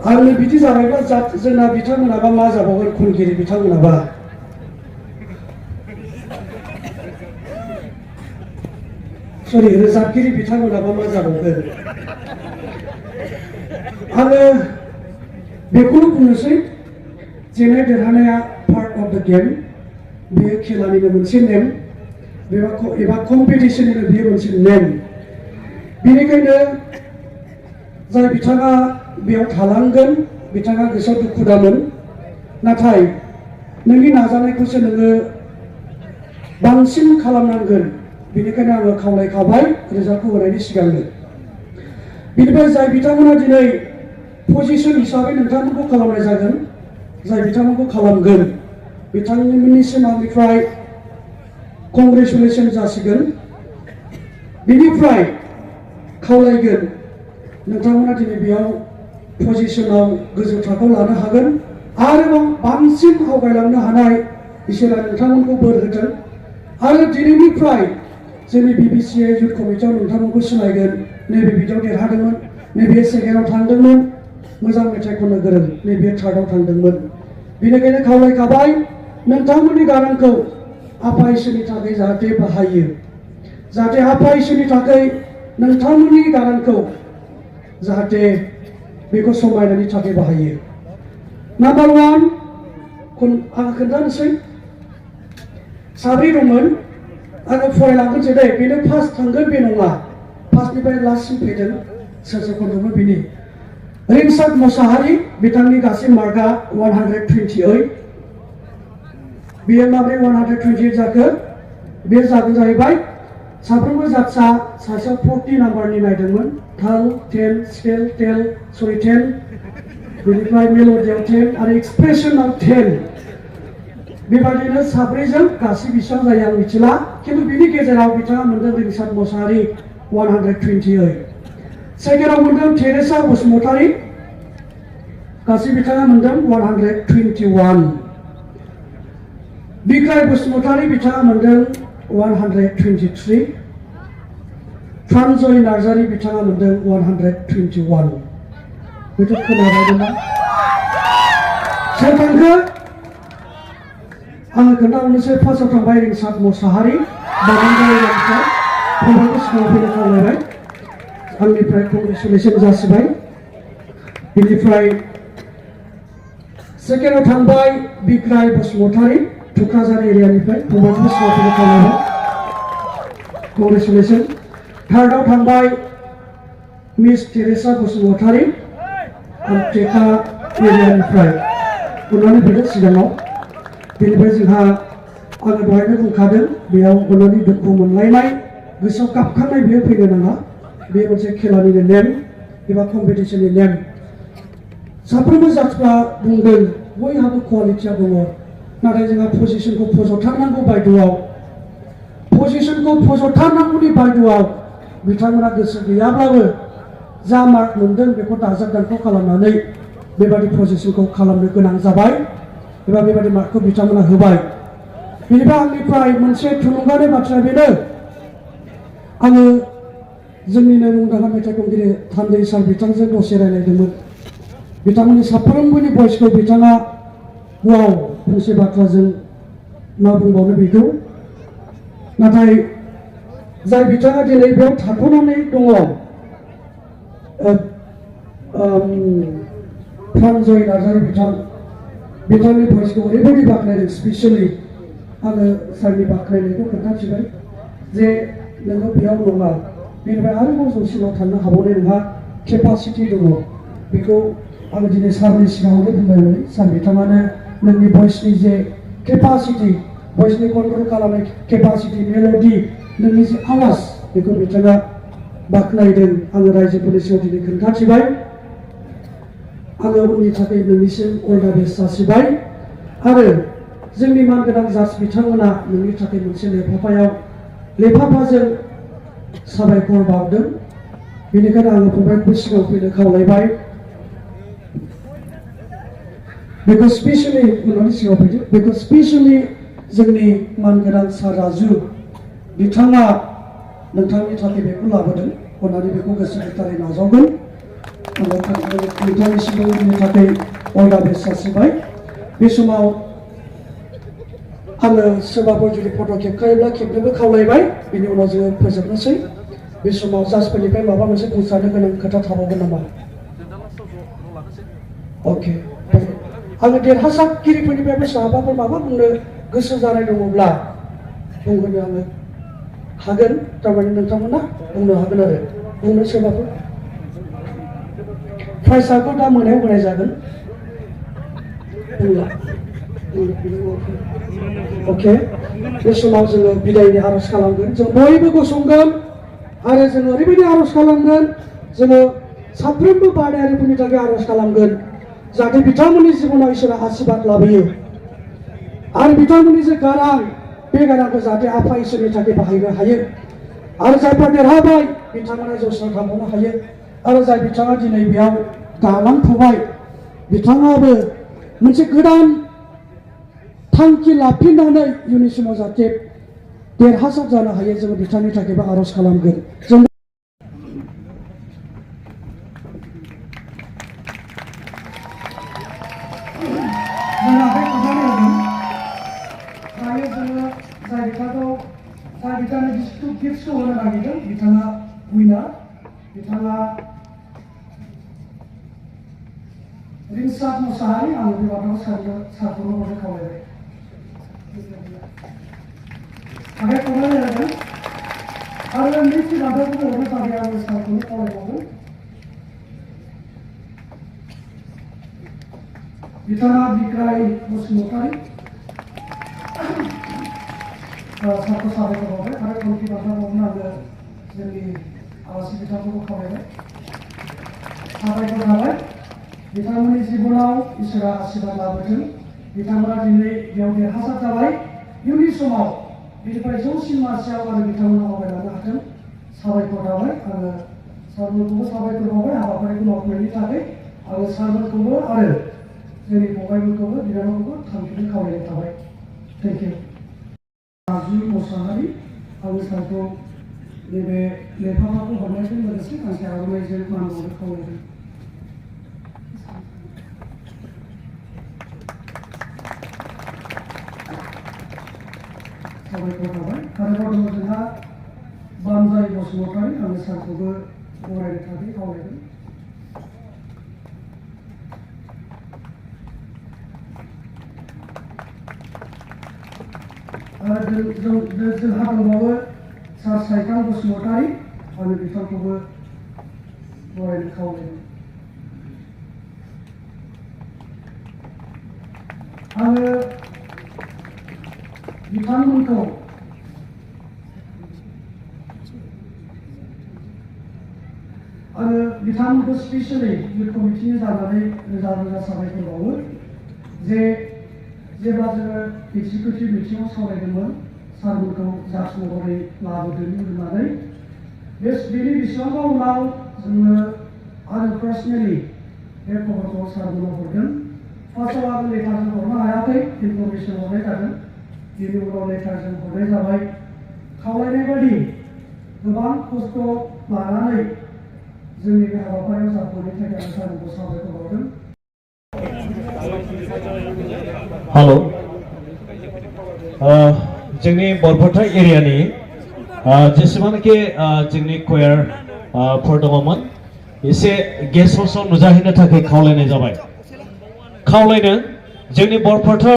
आंनि बिदि जाबायबा जोंना बिथांमोनाबा मा जाबावगोन खनगिरि बिथांमोनाबा सरि रोजाबगिरि बिथांमोनाबा मा जाबावगोन आङो बेखौनो बुंनोसै जेननाय देरहानाया पार्ट अफ द गेम बेयो खेलानिनो मोनसे नेम एबा कम्पिटिशननिनो बेयो मोनसे नेम बेनिखायनो जाय बिथाङा बेयाव थालांगोन बिथाङा गोसोआव दुखु दामोन नाथाय नोंनि नाजानायखौसो नोङो बांसिन खालामनांगोन बेनिखायनो आङो खावलायखाबाय रिजाल्टखौ होनायनि सिगांनो बिनिफ्राय जाय बिथांमोना दिनै पजिशन हिसाबै नोंथांमोनखौ खालामनाय जागोन जाय बिथांमोनखौ खालामगोन बिथांमोननिसिम आंनिफ्राय कंग्रेचुलेसन जासिगोन बेनिफ्राय खावलायगोन नोंथांमोना दिनै बेयाव पजिशनाव गोजौ थाखोआव लानो हागोन आरोबाव बांसिन आवगायलांनो हानाय इसोरा नोंथांमोनखौ बोर होथों आरो दिनैनिफ्राय जोंनि बिबिसिए युथ कमिटियाव नोंथांमोनखौ सिनायगोन नैबे बिदियाव देरहादोंमोन नैबे सेकेन्डआव थांदोंमोन मोजां मेथाइ खननो गोरों नैबे थार्डआव थांदोंमोन बेनिखायनो खावलायखाबाय नोंथांमोननि गारांखौ आफा इसोरनि थाखाय जाहाथे बाहायो जाहाथे आफा इसोरनि थाखाय नोंथांमोननि गारांखौ जाहाथे बेखौ समायनायनि थाखाय बाहायो नाम्बार वान आं खोन्थानोसै साब्रै दंमोन आङो फरायलांगोनसै दे बेनो फार्स्ट थांगोन बे नङा फार्स्टनिफ्राय लास्टसिम फैदों सोर सोर खनदोंमोन बेनि रिंसार्ड मोसाहारि बिथांनि गासै मार्कआ 128 बियो माब्रै 128 जाखो बे जागोन जाहैबाय साफ्रोमबो जातसा सासेयाव 40 नाम्बारनि नायदोंमोन थाल 10 स्केल 10 बेनिफ्राय मेल'डियाव 10 आरो एक्सप्रेसनाव 10 बेबादिनो साब्रैजों गासै बेसेबां जायो आं मिथिला खिन्थु बिनि गेजेराव बिथाङा मोनदों रिंसार्ड मोसाहारि 128 सेकेन्डआव मोनदों टेरेसा बसुमतारी गासै बिथाङा मोनदों 121 बिग्राय बसुमतारी बिथाङा मोनदों 123 फ्रान्जय नार्जारी बिथाङा मोनदों 121 बेथ' खोनाबायदोंना सोर थांखो आङो खोन्थाहरनोसै फार्स्टआव थांबाय रिंसार्ड मोसाहारि बादामबारिनिफ्राय फंबायखौ सिगाङाव फैनो खावलायबाय आंनिफ्राय कंग्रेचुलेसन जासिबाय बेनिफ्राय सेकेन्डआव थांबाय बिग्राय बसुमतारी टुक्राझार एरियानिफ्राय फंबायखौ सिगाङाव फैनो खावलायबाय कंग्रेचुलेसन थार्डआव थांबाय मिस टेरेसा बसुमतारी टेका एरियानिफ्राय अननानै फैदो सिगाङाव बेनिफ्राय जोंहा आङो दहायनो बुंखादों बेयाव अननानै दुखु मोनलायनाय गोसोआव गाबखांनाय बेयो फैनो नाङा बे मोनसे खेलानिनो नेम एबा कम्पिटिशननि नेम साफ्रोमबो जाथिफ्रा बुंदों बयहाबो क्वालिटिया दङ नाथाय जोंहा पजिशनखौ फज'थारनांगौ बायद'आव पजिशनखौ फज'थारनांगौनि बायद'आव बिथांमोना गोसो गैयाब्लाबो जा मार्क मोनदों बेखौ दाजाब दानख' खालामनानै बेबादि पजिशनखौ खालामनो गोनां जाबाय एबा बेबादि मार्कखौ बिथांमोना होबाय बेनिफ्राय आंनिफ्राय मोनसे थुलुंगानाय बाथ्राया बेनो आङो जोंनिनो मुंदांखा मेथाइ खनगिरि थान्दै सार बिथांजों दसे रायलायदोंमोन बिथांमोननि साफ्रोमबोनि भइसखौ बिथाङा वाव फंसे बाथ्राजों मा बुंबावनो बेखौ नाथाय जाय बिथाङा दिनै बेयाव थाथ'नानै दङ फ्रान्जय नार्जारी बिथांनि भइसखौ ओरैबायदि बाख्नायदों स्पेसियेलि आङो सारनि बाख्नायनायखौ खोन्थाथिबाय जे नोङो बेयाव नङा बेनिफ्राय आरोबाव जौसिनाव थांनो हाबावनाय नोंहा केपासिटि दङ बेखौ आङो दिनै सारनि सिगाङावनो बुंबाय सार बिथाङानो नोंनि भइसनि जे केपासिटि भइसनि कन्ट्रल खालामनाय केपासिटि मेल'डि नोंनि जे आवाज बेखौ बिथाङा बाख्नायदों आङो रायजोफोरनि सिगाङाव दिनै खोन्थाथिबाय आङो उननि थाखाय नोंनिसिम अल दा बेस्ट जासिबाय आरो जोंनि मानगोनां जाज बिथांमोना नोंनि थाखाय मोनसे लेफाफाजों साबायखर बावदों बेनिखायनो आङो फंबायखौ सिगाङाव फैनो खावलायबाय बेखौ स्पेसियेलि उनावनि सिगाङाव फैदो बेखौ स्पेसियेलि जोंनि मानगोनां सार राजु बिथाङा नोंथांनि थाखाय बेखौ लाबोदों अननानै बेखौ गोसो गोथारै नाजावगोन नोंथांनिसिमबो होनो थाखाय अल दा बेस्ट जासिबाय। बे समाव आङो सोरबाफोर जुदि फट' खेबखायोब्ला खेबनोबो खावलायबाय, बिनि उनाव जोङो फोजोबनोसै। बे समाव जाजफोरनिफ्राय माबा मोनसे बुंसारनो गोनां खोथा थाबावगोन नामा? अके, आङो देरहासारगिरिफोरनिफ्रायबो सोरहाबाफोर माबा बुंनो गोसो जानाय दङब्ला बुंहोनो आङो हागोन, थारमाने नोंथांमोना बुंनो हागोन आरो। बुंनो सोरबाफोर प्राइजआखौ दा मोनायाव होनाय जागोन। अके, बे समाव जोङो बिदायनि आर'ज खालामगोन। जों बयबो गसंगोन आरो जोङो ओरैबायदि आर'ज खालामगोन, जोङो साफ्रोमबो बादायारिफोरनि थाखाय आर'ज खालामगोन जाहाथे बिथांमोननि जिबनाव इसोरा आशीर्बाद लाबोयो आरो बिथांमोननि जे गारां, बे गारांखौ जाहाथे आफा इसोरनि थाखाय बाहायनो हायो आरो जायफ्रा देरहाबाय बिथांमोना जौस्रां खालामनो हायो आरो जाय बिथाङा दिनै बेयाव गालांफुबाय बिथाङाबो मोनसे गोदान थांखि लाफिननानै इयुननि समाव जाहाथे देरहासार जानो हायो, जोङो बिथांनि थाखायबो आर'ज खालामगोन। जों गिफ्ट्सखौ होनो नागिरदों, बिथाङा उइनार, बिथाङा रिंसार मोसाहारि। आं बे बाथ्राखौ सारखौनो हरनो खावलायबाय। आखाइ खबनानै होदों आरो नैथि बाथ्राखौ हरनो थाखाय आङो सारखौनो खावलायबावगोन। बिथाङा बिग्राय बसुमतारी, सारखौ साबायखर बावबाय आरो थामथि बाथ्रा बावनो आङो जोंनि आलासि बिथांखौबो खावलायबाय। साबायखर थाबाय। बिथांमोननि जिबनाव इसोरा आशीर्बाद लाबोथों। बिथांमोना दिनै बेयाव देरहासार जाबाय, इयुननि समाव बेनिफ्राय जौसिन मासियाव आरो बिथांमोना आवगायलांनो हाथों। साबायखर थाबाय। आङो सारमोनखौबो साबायखर बावबाय हाबाफारिखौ मावफुंनायनि थाखाय। आङो सारमोनखौबो आरो जोंनि फंबायमोनखौबो बिनानावखौबो थांखिनो खावलायनाय थाबाय। Thank you. राजु मोसाहारि, आङो सारखौ नैबे लेफाफाखौ हरनायजों लोगोसे गांसे आर'नाइजों मान बावनो खावलायदों। साबायखर थाबाय। आरोबाव दङ जोंहा बानजाय बसुमतारी, आङो सारखौबो बरायनो थाखाय खावलायदों। जोंहा दंबावो सार साइकाल बसुमतारी, आङो बिथांखौबो बरायनो खावलायदों। आङो बिथांमोनखौ स्पेसियलि इउथ कमिटिनि जानानै रोजा रोजा साबायखर बावो जे जेब्ला जोङो एक्जिकिउटिभ मिटिङाव सावरायदोंमोन सारमोनखौ जाज महरै लाबोदों होननानै बेनि बेसेबांबा उनाव जोङो आरो पार्सनेलि बे खबरखौ सारमोनाव हरदों। फार्स्टआव आं लेटारजों हरनो हायाखै, इनफरमेसन हरनाय जादों। बेनि उनाव लेटारजों हरनाय जाबाय। खावलायनाय बायदि गोबां खस्थ' लानानै जोंनि बे हाबाफारियाव जाफुंनायनि थाखाय आं सारमोनखौ साबायखर बावदों। हेलो, जोंनि बरपेटा एरियानि जेसेबांखि जोंनि कयारफोर दङमोन एसे गेस्ट हाउसआव नुजाहैनो थाखाय खावलायनाय जाबाय। खावलायनो जोंनि बरपेटा